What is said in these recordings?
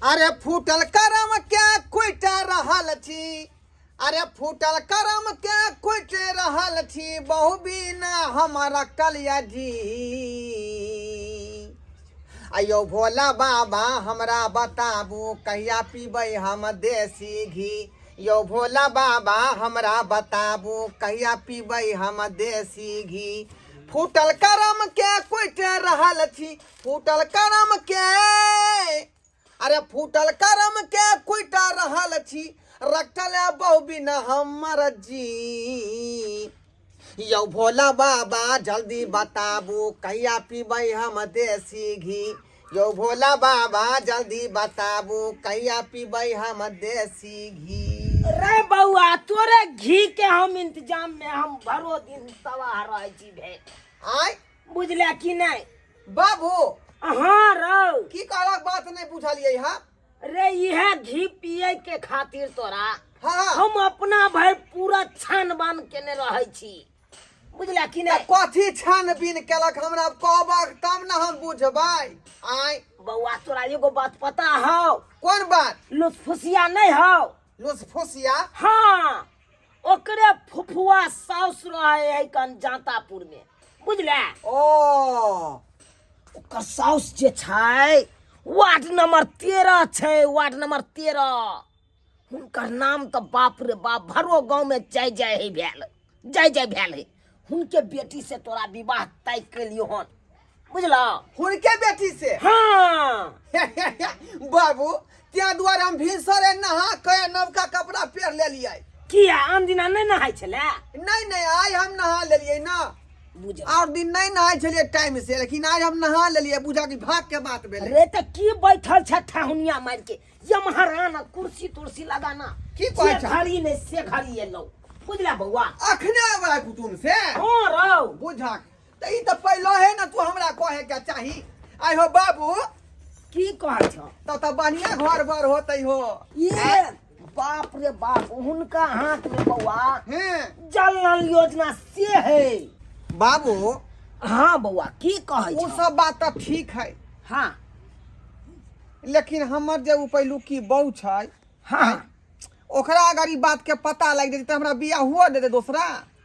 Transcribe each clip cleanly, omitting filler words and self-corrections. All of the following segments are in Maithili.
अरे फूटल करम के कुटि रहल छी, अरे फूटल करम के कुटि रहल छी, बहु बिना हमर कलिया जी। अयो भोला बाबा हमरा बताबू कहिया पीबै हम देसी घी। यौ भोला बाबा हमरा बताबू कहिया पीबै हम देसी घी। फूटल करम के कुटि रहल छी, फूटल करम के, अरे फूटल करम के कुटा रहल छी, रखल बहु बिना हमर जी। यौ भोला बाबा जल्दी बताबू कहिया पीबै हम देसी घी। यौ भोला बाबा जल्दी बताबू कहिया पीबै हम देसी घी। रे बौआ, तोरे घी के हम इंतजाम में हम भरो दिन तबाह रहै छी भेल। आय बुझले कि नहि? बाबू। हाँ रौ। की कहलक बात नहीं बुझलियै हा? रे इहे घी पिए के खातिर तोरा हाँ। हम अपना भरि पूरा छानबान केने रहै छी, बुझला कि नहि? कथी छानबीन केलक हमरा कहबक तब ने हम बुझबै। आय बौआ, तोरा एगो बात पता हौ? कोन बात? लुसफुसिया नहीं हौ? लुसफुसिया? हाँ, ओकरे फुफुआ साउस रहे है कन जातापुर में, बुझले? ओ ओकर साउस जे छै वार्ड नंबर 13 छै, वार्ड नंबर 13। हुनकर नाम तऽ बाप रे बाप भरो गाँव में जय जय है भेल, जय जय भेल है। हुनके बेटी से तोरा विवाह तय केलियो हन, बुझला? हुनके बेटी से? हाँ। बाबू, त्या दुआरे हम भिनसरे नहा के नवका कपड़ा पहिर लेलियै। किया आन दिना नहि नहाय छलै? नहीं नहीं, आइ हम नहा लेलियै ना। बुझ और दिन नहीं नहाय छलियै टाइम से, लेकिन आज हम नहा लेलियै, बुझा कि भाग के बात भेलै। रे तऽ की बैठल छै ठहुनिया मारि के? यमहराना कुर्सी तुर्सी लगाना। की कहै से छह? घड़ी नहि से घड़ी एलौ, बुझला बौआ? अखने आबै कुटुम से? हाँ रौ। बुझा तऽ ई तऽ पहिले है ना तू हमरा कहे के चाही। आइ हो बाबू। की कहै छह? तब तऽ बढ़िया घर बर होतै हो। ये बाप रे बाप, हुनका हाथ में बौआ हैं जल नल योजना से है। बाबू। हाँ बौआ, की कहै ओ छह? सब बात तऽ ठीक है। हाँ। लेकिन हमर जे उ पहिलुकी बहू छै, हाँ, ओकरा अगर ई बात के पता लागि जेतै तऽ हमरा बियाह हुअ देतै दोसरा?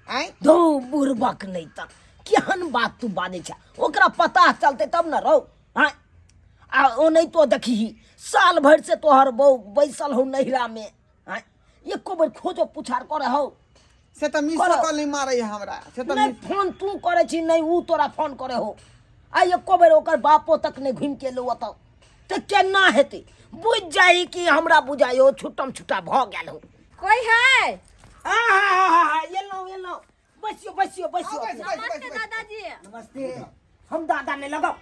आँय धौ बुड़बक, नहि तऽ केहन बात तू बाजै छ? ओकरा पता चलतै तब ने रौ। आँय, आ ओनाहितो देखही साल भरि से तोहर बहू बैसल हौ नैहरा में, आँय एको बेर खोजो पुछार करे हौ? से तऽ मिस करऽ। कॉल नहि मारै है हमरा से तऽ। नहि फोन तू करै छी, नहि उ तोरा फोन करे हो। आ एको बेर ओकर बापो तक नहि घुमि के एलौ ओतऽ, तऽ केना हेतै? बुझि जाही कि हमरा बुझाइयो छुट्टम छुट्टा भऽ गेल हौ। कोई है? आहा, एलहुँ एलहुँ, बैसियो बैसियो बैसियो। हाँ, बैस, बैस, नमस्ते बैस। दादाजी। नमस्ते, हम दादा नहीं लगाओ,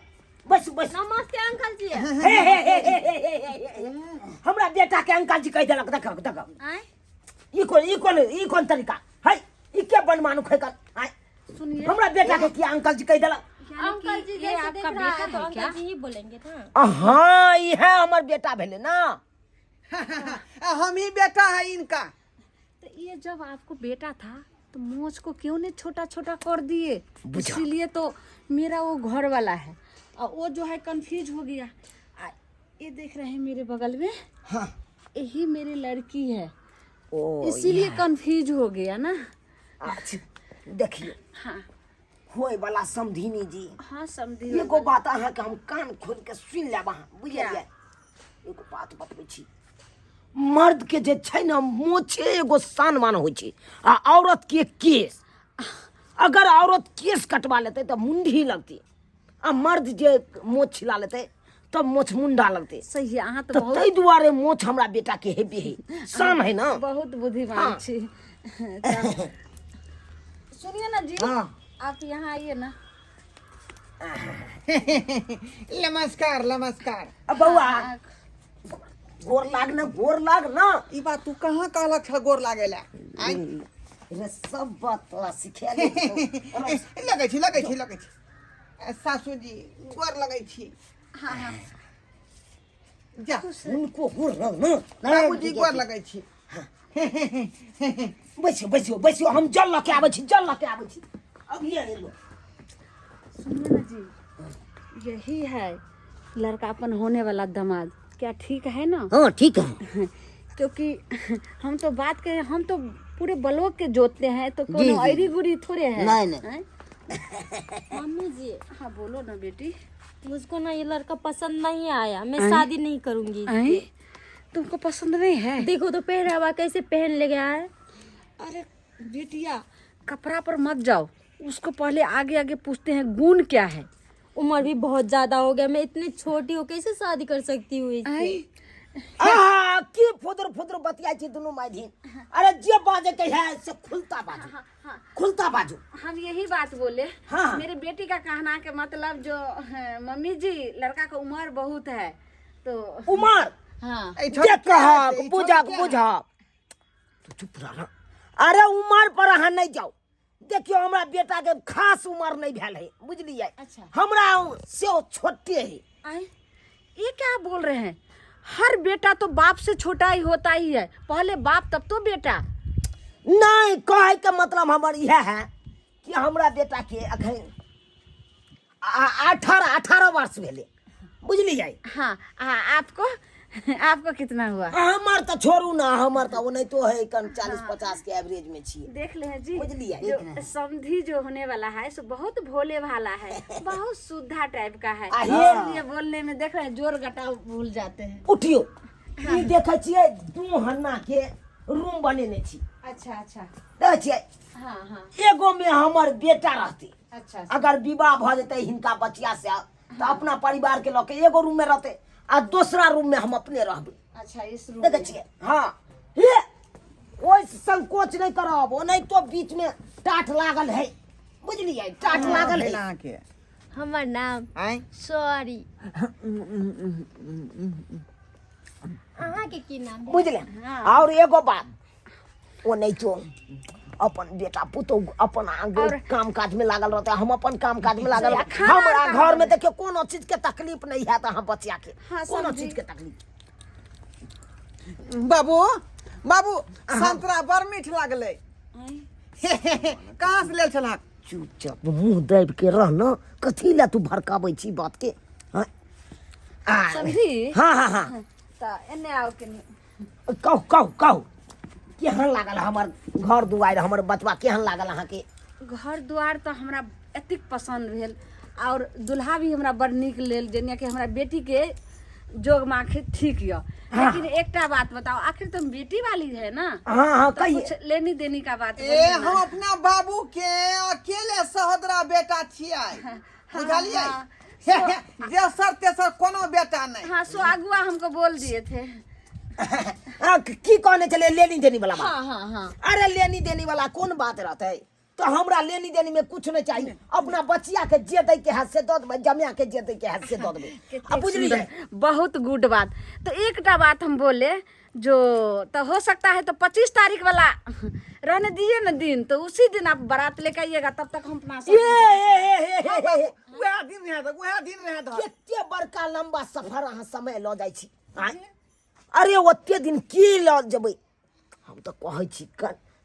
बैसू बैसू। नमस्ते अंकल जी। हे हे हे हे हे हे हे हे। हमरा बेटा के अंकल जी कहि देलक, देखक देखक। आय ई कोन तरीका है? ई के बनमानु खैकल? आय सुनिए, हमरा बेटा के किया अंकल जी कहि देलक? अंकल जी जैसे आपका दिख रहा बेटा है तो है अंकल क्या? जी ही बोलेंगे ना। हाँ, ई है हमर बेटा भेले ना। हम ही बेटा है इनका। तो ये जब आपको बेटा था तो मोछ को क्यों नहीं छोटा छोटा कर दिए? बुझा। इसीलिए तो मेरा वो घर वाला है और वो जो है कंफ्यूज हो गया। ये देख रहे हैं मेरे बगल में। हाँ। यही मेरी लड़की है। ओ इसीलिए कंफ्यूज हो गया ना। अच्छा देखियो। हाँ। होय वाला समधिनी जी। हाँ समझी। एगो बात अहाँके हम कान खोल के सुनि लेब अहाँ, बुझलियै? एगो बात बतबै छी, मर्द के जे छै ने मोछे एगो शान मान होइ छै आ औरत के केश। अगर औरत केश कटवा लेतै तऽ मुंडी लगतै आ मर्द जे मोछ छिला लेतै तब मोछ मुंडा लगतै। सही है अहाँ तो तऽ बहुत ताहि दुआरे मोछ हमरा बेटा के हेबे है, शान है ना। बहुत बुद्धिमान हाँ। छी। तब सुनिए ना जी। हाँ। आप यहाँ आइए ना। नमस्कार नमस्कार। आ बौआ, गोर लाग ना, गोर लाग ना। ई बात तू कहाँ कहलक छल गोर लागे ला? आँय रे सब बात तोरा सिखेले। लगै छी लगै छी लगै छी। सासू जी गोर लगै छी। हाँ हाँ। जा। हुनको गोर लाग ना। बाबूजी गोर लगै छी। बैसियो बैसियो बैसियो, हम जल लऽ के आबै छी, जल लऽ के आबै छी, अभिये एलो। सुनिए ना जी, यही है लड़का अपन होने वाला दामाद। क्या ठीक है ना? हाँ ठीक है। क्योंकि हम तो बात करें, हम तो पूरे बलोक के जोतते हैं, तो जी, कोनो जी। ऐरी गुरी थोड़े है। नहीं, नहीं। हैं? मम्मी जी, हाँ बोलो ना बेटी। मुझको ना ये लड़का पसंद नहीं आया, मैं शादी नहीं करूंगी। आई, तुमको पसंद नहीं है? देखो तो पहरावा कैसे पहन ले गया है। अरे बेटिया, कपड़ा पर मत जाओ, उसको पहले आगे आगे पूछते हैं गुण क्या है। उम्र भी बहुत ज्यादा हो गया, मैं इतनी छोटी हूँ, कैसे शादी कर सकती हूँ इससे? आई, आहा, की फुदर फुदर बतियाइ छी दुनू मायधिन। अरे जे बाजे के है से खुलता बाजू, खुलता बाजू। हम यही बात बोले। हाँ। मेरे बेटी का कहना के मतलब जो है, मम्मी जी लड़का का उम्र बहुत है तो उमर हाँ जे कहक बुझक बुझक, तू चुप रह ना। अरे उमर पर अहाँ नहीं जाओ, देखियो हमरा बेटा के खास उमर नहीं भेल है, बुझलियै? अच्छा। हमरा से ओ छोटे है। आए, ये क्या बोल रहे हैं? हर बेटा तो बाप से छोटा ही होता ही है, पहले बाप तब तो बेटा। नहीं, कहे के मतलब हमर इएह है कि हमरा बेटा के अखन 18 वर्ष भेलै, बुझलियै? हाँ हाँ, आपको आपको कितना हुआ? हमर तऽ छोड़ू ना, हमर तऽ ओनाहितो है कन 40-50 के एवरेज में छियै। देख ले हैं जी, बुझलियै? जो समधी जो होने वाला है सो बहुत भोले भाला है, बहुत सुद्धा टाइप का है, आ ये- इसलिए बोलने में देख रहे हैं जोर घटाव भूल जाते हैं। उठियो, ई देखै छियै दू हन्ना के रूम बनेने छी। अच्छा अच्छा। देखै छियै? हाँ हाँ। एगो में हमर बेटा रहतै। अच्छा। अगर विवाह भऽ जेतै हिनका बचिया से तऽ अपना परिवार के लऽ के एगो रूम में रहतै आ दोसरा रूम में हम अपने रहबै। अच्छा, इस रूम देखै में। छियै? हाँ, हे ओहि संकोच नहि करब, ओनाहितो बीच में टाट लागल है, बुझलियै? टाट लागल है। अहाँके हमर नाम आँय? सॉरी, अहाँके की नाम भेल? बुझले? और एगो बात, ओ नहीं तो अपन बेटा पुतोह अपन आगे काम काज में लागल रहते, हम अपन काम काज में लागल रहते। खाना हमरा कहाँ घर में देखियो कोनो चीज के तकलीफ नहीं है अहाँ बचिया के। हाँ, कोनो समझी। चीज के तकलीफ। बाबू बाबू, संतरा बड़ मीठ लागलै, कहाँ से लेल छलहक? चुपचाप मुंह दाबि के रह न, कथी लए तू भड़काबै छी बात के? हाँ? समझी? हाँ हाँ हाँ। तो एने आओ के कहू कहू कहू, केहन लागल हमर घर दुआरि, हमर बचवा केहन लागल अहाँके? घर दुआर तऽ हमरा एतेक पसन्द भेल और दुल्हा भी हमरा बड़ नीक लेल, जेना कि हमरा बेटी के जोग माखे ठीक यऽ। लेकिन एकटा बात बताओ, आखिर तुम बेटी वाली है ना? हाँ हाँ, तो कहिए। कुछ लेनी देनी का बात ए बोलिए ना। हम अपना बाबू के अकेले सहोदरा बेटा छियै, बुझलियै? हाँ। जेसर तेसर कोनो बेटा नहीं। हाँ, सो अगुआ हमको बोल दिए थे। हाँ, की कहने चले लेनी देनी वाला बात? हाँ हाँ हाँ। अरे लेनी देनी वाला कोन बात रहते, तो हमरा लेनी देनी में कुछ नहीं चाहिए। अपना बचिया के जे दै के हाथ से दऽ देबै, जमिया के जे दै के हाथ से दऽ देबै। आ बुझलियै? बहुत गुड बात। तो एकटा बात हम बोले जो तो हो सकता है तो 25 तारीख वाला रहने दीजिए ना दिन, तो उसी दिन आप बारात लेके आइएगा, तब तक हम अपना ए, ए, ए, ए, ए, ए, ए, वएह दिन रहे दहक, वएह दिन रहे दहक। कते बड़का लंबा सफर अहाँ समय लऽ जाइ छी आँय? अरे ओते दिन की लऽ जेबै, हम तऽ कहै छी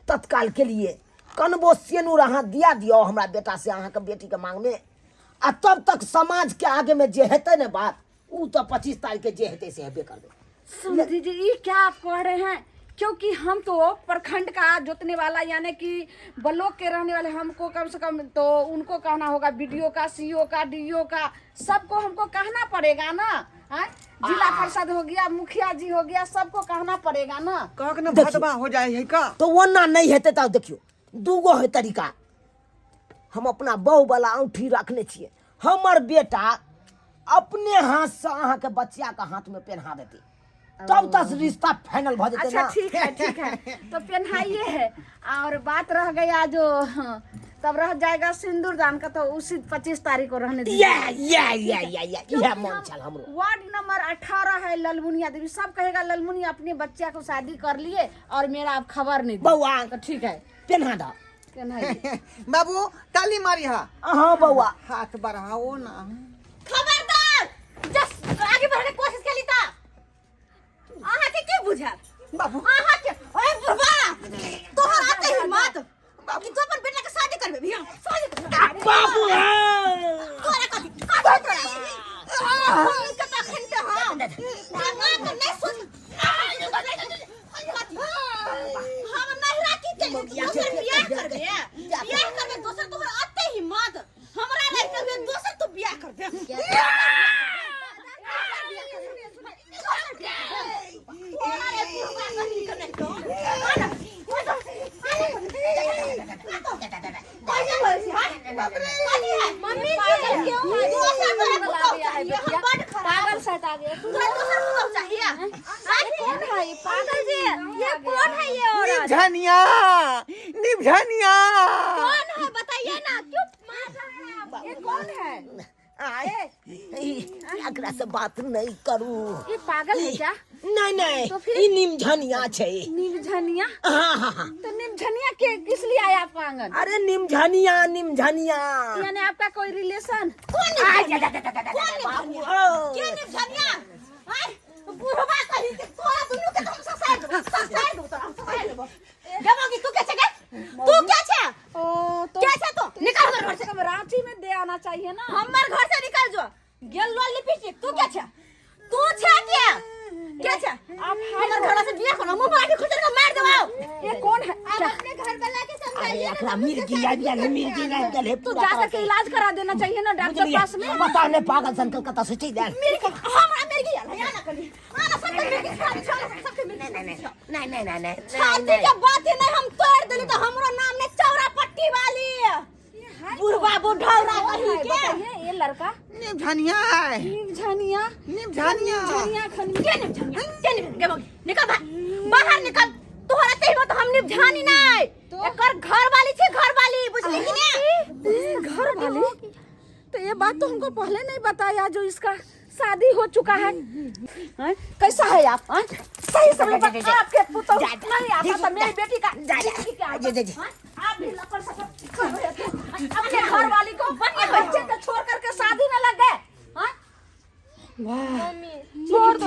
तत्काल के लिए कनबो सेनूर अहाँ दिया दियौ हमरा बेटा से अहाँके बेटीके मांगमे, आ तब तक समाज के आगे में जे हेतै ने बात, उ तऽ 25 तारीख के जे हेतै से हेबे करबै। सुन दीजिए, ये क्या आप कह रहे हैं? क्योंकि हम तो प्रखंड का जोतने वाला यानी कि ब्लॉक के रहने वाले, हमको कम से कम तो उनको कहना होगा, बीडीओ का, सीओ का, do का, सबको हमको कहना पड़ेगा ना। हाँ? जिला परिषद हो गया, मुखिया जी हो गया, सबको कहना पड़ेगा ना। कहक ने देखियौ। भदवा हो जाए है का? तो ओना नहीं हेतै तऽ देखियौ दूगो है तरीका। हम अपना बहू वाला औंठी रखने छियै, हमर बेटा अपने हाथ से अहाँके बचिया के हाथ में पहना देतै, तब तक रिश्ता फाइनल भऽ जेतै अच्छा ना। ठीक है ठीक है, तो पहनाइए है। और बात रह गया जो तब रह जाएगा सिंदूर दान का, तो उसी 25 तारीख को रहने दीजिए। या या या या या, इएह मन छल हमरो। वार्ड नंबर 18 है ललमुनिया देवी, सब कहेगा ललमुनिया अपने बच्चा को शादी कर लिए और मेरा अब खबर नहीं दी। बौआ। तो ठीक है, पेन्हा दऽ। पहनाइए। बाबू ताली मारी। हा हाँ बौआ, हाथ बढ़ाओ ना। खबरदार, जस आगे बढ़ने के कोशिश केली त अहाँ के की बुझायल? बाबू अहाँ के, ओए बुढ़वा, तोहर आते हिम्मत कि तू अपन बेटा के शादी करबे भैया? शादी करबे? बाबू हाँ। तोरा कथी कथी तोरा? ई के तखन ते हम क्या कौन है ये अंकल जी ये कौन है ये औरत निझनिया निझनिया कौन है बताइए ना क्यों मार रहे हैं आप? ये कौन है आय, ई, एकरा से बात नहीं करू। ये पागल है क्या? नहीं नहीं, तो फिर? ई निमझनिया छै। निमझनिया? हाँ हाँ हाँ। तो निमझनिया के किस लिए आया आपका आंगन? अरे निमझनिया निमझनिया यानी आपका कोई रिलेशन? कौन आय, निमझनिया? जा, जा, जा, जा, जा, कौन बाबू, निमझनिया? ओ। के निमझनिया? आय, बुढ़वा कहीं के तोरा दुनू के तो हम ससार देबो, ससार देबो तोरा, हम ससार देबो। देबो कि तू के छे गे? तू के छे? ओ तो के छे तू? निकल हमर घर से। कम रांची में दे आना चाहिए ना। हमर घर से निकल जो। गेल लो लिपस्टिक, तू के छे? तू छे के? के छे? आप हमर घर से बियाह कोनो मुंह मार के खुचर के मार देबो। ये कौन है? आप अपने घर वाला के अरे समझाइए ना। एकरा मिर्गी आबि गेल है, मिर्गी आबि गेल है तो पूरा जा तरह करके से। इलाज करा देना चाहिए ना डॉक्टर बुझलियै? पास में। पता नहीं पागल सन कलकत्ता से चलि आयल। मिर्गी, हमरा मिर्गी आयल है, आना कनी। आना सबके मिर्गी खा छो, सबके मिर्गी। नहीं नहीं नहीं नहीं नहीं नहीं छाती के बात नहीं हम तोड़ देली तो हमरो नाम ने चौरा पट्टी वाली। बुढ़वा बुढ़ौरा कौन कहीं है के। बताइए ये लड़का? निझनिया है। निमझनिया? निझनिया। निमझनिया खन के निमझनिया? के निमझनिया? निकल बाहर, बाहर निकल। तोहरा ते हिम्मत हम निमझानी नहीं। एकर घर वाली छे, घर वाली, बुझली कि ने? ई घर वाली? तो ये बात तो हमको पहले नहीं बताया जो इसका शादी हो चुका है। हैं? कैसा है आप? हैं? सही समय पर आपके पुतोह नहीं आता तो मेरी बेटी का जिंदगी क्या आता? हैं? आप भी लपड़ सपड़ कर रहे थे। अपने घर वाली को बच्चे को छोड़ करके शादी में लग गए। हैं? वाह,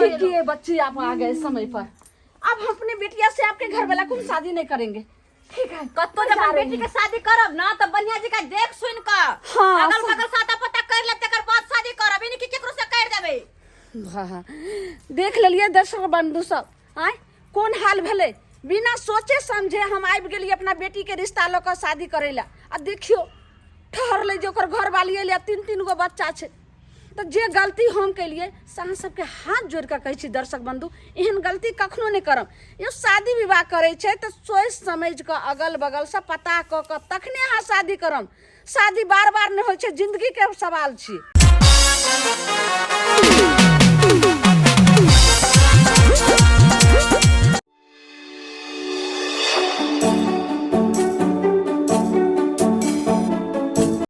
ठीक किए बच्ची आप आ गए समय पर। अब हम अपने बेटिया से आपके घर वाला को हम शादी नहीं करेंगे, ठीक है? कत्तो जब हम बेटी के शादी करब ना तो बढ़िया जी का देख सुन के हाँ, अगल बगल साता पता कर लेब तकर बाद शादी करब, इनकी केकरो से कर देबे। वाह, देख लेलिए दर्शक बंधु सब, आय कोन हाल भेलै। बिना सोचे समझे हम आबि गेलिए अपना बेटी के रिश्ता लऽ कऽ शादी करै लए, आ देखियो ठहरलै जे ओकर घरवाली एलै आ 3-3 गो बच्चा छै। तऽ जे गलती हम केलिए से अहाँ सबके हाथ जोड़ि कऽ कहै छी दर्शक बंधु, एहन गलती कखनो नहि करब। यौ शादी विवाह करै छै तऽ सोचि समझि कऽ अगल बगलसँ पता कऽ कऽ तखने अहाँ शादी करब। शादी बार बार नहि होइ छै, जिंदगीके सवाल छी।